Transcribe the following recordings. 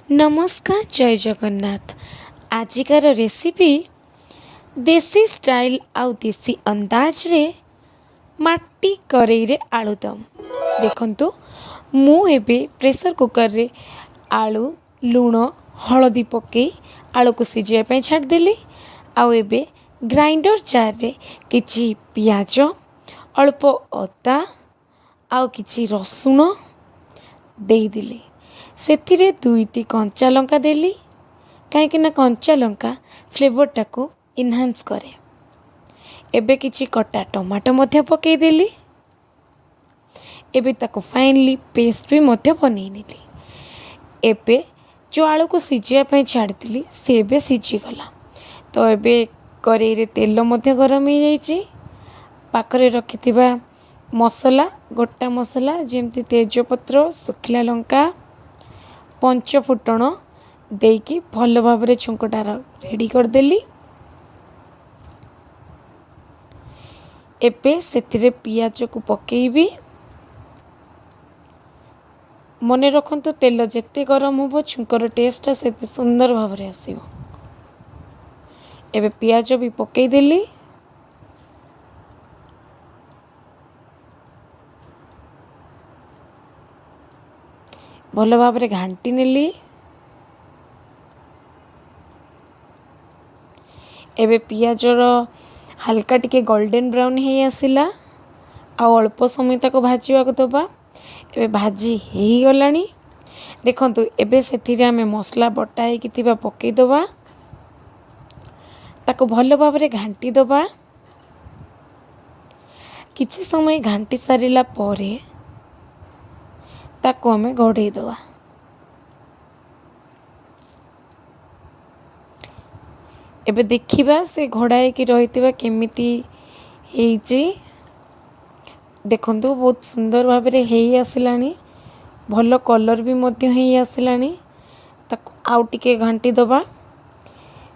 ନମସ୍କାର, ଜୟ ଜଗନ୍ନାଥ। ଆଜିକାର ରେସିପି ଦେଶୀ ଷ୍ଟାଇଲ୍ ଆଉ ଦେଶୀ ଅନ୍ଦାଜରେ ମାଟି କରେଇରେ ଆଳୁଦମ। ଦେଖନ୍ତୁ, ମୁଁ ଏବେ ପ୍ରେସର୍ କୁକର୍ରେ ଆଳୁ, ଲୁଣ, ହଳଦୀ ପକାଇ ଆଳୁକୁ ସିଝିବା ପାଇଁ ଛାଡ଼ିଦେଲି। ଆଉ ଏବେ ଗ୍ରାଇଣ୍ଡର୍ ଜାର୍ରେ କିଛି ପିଆଜ, ଅଳ୍ପ ଅଦା ଆଉ କିଛି ରସୁଣ ଦେଇଦେଲି। ସେଥିରେ ଦୁଇଟି କଞ୍ଚା ଲଙ୍କା ଦେଲି, କାହିଁକିନା କଞ୍ଚା ଲଙ୍କା ଫ୍ଲେଭର୍ଟାକୁ ଇନହାନ୍ସ କରେ। ଏବେ କିଛି କଟା ଟମାଟୋ ମଧ୍ୟ ପକାଇଦେଲି। ଏବେ ତାକୁ ଫାଇନଲି ପେଷ୍ଟ ବି ମଧ୍ୟ ବନେଇ ନେଲି। ଏବେ ଯେଉଁ ଆଳୁକୁ ସିଝିବା ପାଇଁ ଛାଡ଼ିଥିଲି, ସେ ଏବେ ସିଝିଗଲା। ତ ଏବେ କରେଇରେ ତେଲ ମଧ୍ୟ ଗରମ ହେଇଯାଇଛି। ପାଖରେ ରଖିଥିବା ମସଲା, ଗୋଟା ମସଲା ଯେମିତି ତେଜପତ୍ର, ଶୁଖିଲା ଲଙ୍କା, ପଞ୍ଚ ଫୁଟଣ ଦେଇକି ଭଲ ଭାବରେ ଛୁଙ୍କଟାର ରେଡ଼ି କରିଦେଲି। ଏବେ ସେଥିରେ ପିଆଜକୁ ପକାଇବି। ମନେ ରଖନ୍ତୁ, ତେଲ ଯେତେ ଗରମ ହେବ, ଛୁଙ୍କର ଟେଷ୍ଟଟା ସେତେ ସୁନ୍ଦର ଭାବରେ ଆସିବ। ଏବେ ପିଆଜ ବି ପକାଇଦେଲି। ଭଲ ଭାବରେ ଘାଣ୍ଟି ନେଲି। ଏବେ ପିଆଜର ହାଲକା ଟିକେ ଗୋଲ୍ଡେନ୍ ବ୍ରାଉନ୍ ହେଇ ଆସିଲା, ଆଉ ଅଳ୍ପ ସମୟ ତାକୁ ଭାଜିବାକୁ ଦେବା। ଏବେ ଭାଜି ହେଇଗଲାଣି, ଦେଖନ୍ତୁ। ଏବେ ସେଥିରେ ଆମେ ମସଲା ବଟା ହେଇକି ଥିବା ପକାଇଦେବା। ତାକୁ ଭଲ ଭାବରେ ଘାଣ୍ଟି ଦେବା। କିଛି ସମୟ ଘାଣ୍ଟି ସାରିଲା ପରେ ତାକୁ ଆମେ ଘୋଡ଼େଇ ଦେବା। ଏବେ ଦେଖିବା ସେ ଘୋଡ଼ା ହେଇକି ରହିଥିବା କେମିତି ହେଇଛି। ଦେଖନ୍ତୁ, ବହୁତ ସୁନ୍ଦର ଭାବରେ ହେଇ ଆସିଲାଣି, ଭଲ କଲର୍ ବି ମଧ୍ୟ ହେଇ ଆସିଲାଣି। ତାକୁ ଆଉ ଟିକେ ଘାଣ୍ଟି ଦେବା।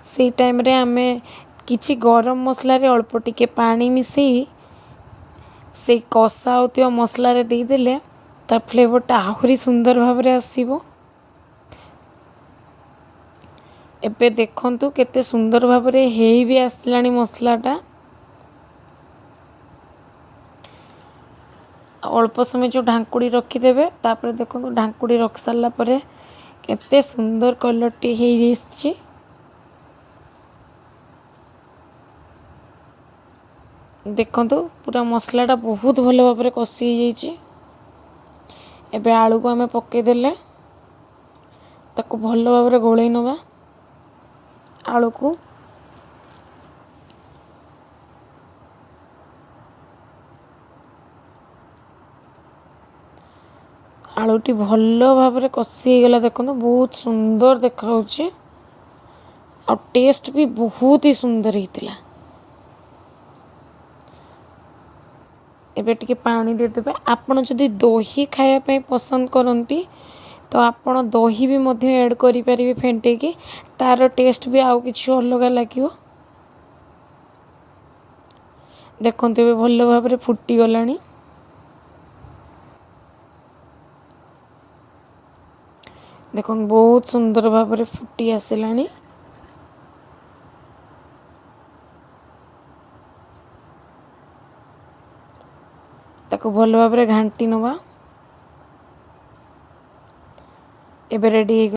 ସେଇ ଟାଇମ୍ରେ ଆମେ କିଛି ଗରମ ମସଲାରେ ଅଳ୍ପ ଟିକେ ପାଣି ମିଶାଇ ସେଇ କଷା ହେଉଥିବା ମସଲାରେ ଦେଇଦେଲେ ତା ଫ୍ଲେଭର୍ଟା ଆହୁରି ସୁନ୍ଦର ଭାବରେ ଆସିବ। ଏବେ ଦେଖନ୍ତୁ, କେତେ ସୁନ୍ଦର ଭାବରେ ହେଇ ବି ଆସିଲାଣି ମସଲାଟା। ଅଳ୍ପ ସମୟ ଯେଉଁ ଢାଙ୍କୁଡ଼ି ରଖିଦେବେ। ତାପରେ ଦେଖନ୍ତୁ, ଢାଙ୍କୁଡ଼ି ରଖି ସାରିଲା ପରେ କେତେ ସୁନ୍ଦର କଲର୍ଟି ହେଇଯାଇଛି। ଦେଖନ୍ତୁ, ପୁରା ମସଲାଟା ବହୁତ ଭଲ ଭାବରେ କଷି ହେଇଯାଇଛି। ଏବେ ଆଳୁକୁ ଆମେ ପକାଇଦେଲେ। ତାକୁ ଭଲ ଭାବରେ ଗୋଳେଇ ନେବା ଆଳୁକୁ। ଆଳୁଟି ଭଲ ଭାବରେ କଷି ହେଇଗଲା। ଦେଖନ୍ତୁ, ବହୁତ ସୁନ୍ଦର ଦେଖାହେଉଛି ଆଉ ଟେଷ୍ଟ ବି ବହୁତ ହି ସୁନ୍ଦର ହେଇଥିଲା। ଏବେ ଟିକେ ପାଣି ଦେଇଦେବେ। ଆପଣ ଯଦି ଦହି ଖାଇବା ପାଇଁ ପସନ୍ଦ କରନ୍ତି, ତ ଆପଣ ଦହି ବି ମଧ୍ୟ ଆଡ଼୍ କରିପାରିବେ ଫେଣ୍ଟେଇକି। ତା'ର ଟେଷ୍ଟ ବି ଆଉ କିଛି ଅଲଗା ଲାଗିବ। ଦେଖନ୍ତୁ, ଏବେ ଭଲ ଭାବରେ ଫୁଟିଗଲାଣି। ଦେଖନ୍ତୁ, ବହୁତ ସୁନ୍ଦର ଭାବରେ ଫୁଟି ଆସିଲାଣି। ତାକୁ ଭଲ ଭାବରେ ଘାଣ୍ଟି ନେବା। ଏବେ ରେଡ଼ି ହେଇଗଲା।